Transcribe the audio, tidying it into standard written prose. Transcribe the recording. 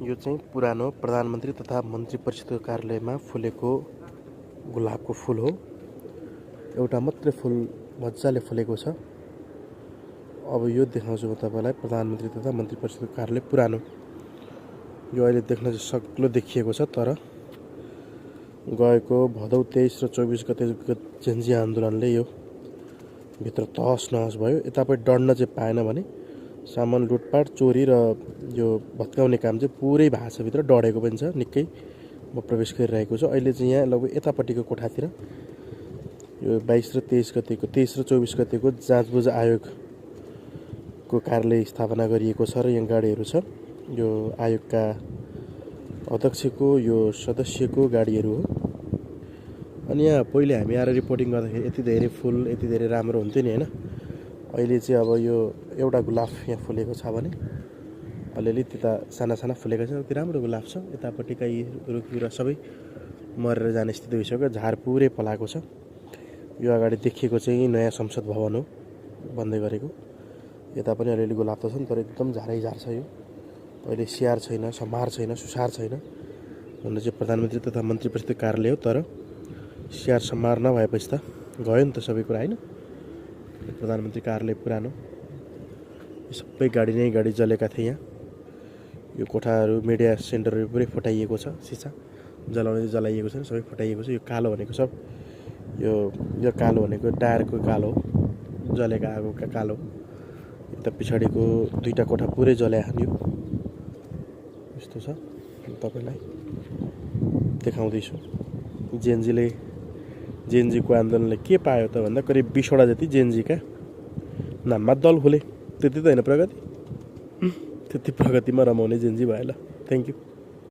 यो चाहिँ पुरानो प्रधानमन्त्री तथा मन्त्री परिषदको कार्यालयमा फुलेको गुलाबको फुल हो। एउटा मात्रै फुल मजाले फुलेको छ। अब यो देखाउँछु म तपाईलाई प्रधानमन्त्री तथा मन्त्री परिषदको कार्यालय पुरानो। यो अहिले देख्न चाहिँ सक्लो देखिएको छ, तर गएको भदौ 23 र 24 गते जेन्जी आन्दोलनले यो भित्र तहस नहस भयो। यतापट्टि डढ्न चाहिँ पाएन भने सामान लुटपाट चोरी र यो भत्काउने काम चाहिँ पुरै भाषाभित्र डढेको पनि छ। निकै म प्रवेश गरिरहेको छु। अहिले चाहिँ यहाँ लगभग यतापट्टिको कोठातिर यो 22 र 23 गतेको 23 र 24 गतेको जाँचबुझ आयोगको कार्यालय स्थापना गरिएको छ र यहाँ गाडीहरू छ। यो आयोगका अध्यक्षको यो सदस्यको गाडीहरू हो। अनि यहाँ पहिले हामी आएर रिपोर्टिङ गर्दाखेरि यति धेरै फुल यति धेरै राम्रो हुन्थ्यो नि हैन। अहिले चाहिँ अब यो एउटा गुलाब यहाँ फुलेको छ भने अलिअलि त्यता साना साना फुलेको छ। अति राम्रो गुलाब छ। यतापट्टिका यी रुखबिरुवा सबै मरेर जाने स्थिति भइसक्यो। झार पुरै पलाएको छ। यो अगाडि देखिएको चाहिँ नयाँ संसद भवन हो बन्दै गरेको। यता पनि अलिअलि गुलाब त छन्, तर एकदम झारै झार छ। यो अहिले स्याहार छैन, सम्हार छैन, सुसार छैन। हुन चाहिँ प्रधानमन्त्री तथा मन्त्री परिषद कार्यालय हो, तर स्याहार सम्हार नभएपछि त गयो नि त सबै कुरा हैन। प्रधानमन्त्री कार्यालय पुरानो। सबै गाडी नै गाडी जलेका थिए। यहाँ यो कोठाहरू मिडिया सेन्टरहरू पुरै फुटाइएको छ। सिसा जलाउने जलाइएको छैन, सबै फुटाइएको छ। यो कालो भनेको सब यो कालो भनेको टायरको कालो हो, जलेका आगोका कालो। यता पछाडिको दुईटा कोठा पुरै जलायो। यस्तो छ तपाईलाई देखाउँदैछु। जेन्जीको आन्दोलनले के पायो त भन्दा करिब 20 वटा जति जेन्जीका नाममा दल खोले। त्यति त हैन प्रगति, त्यति प्रगतिमा रमाउने जेन्जी भयो। ल थ्याङ्क यू।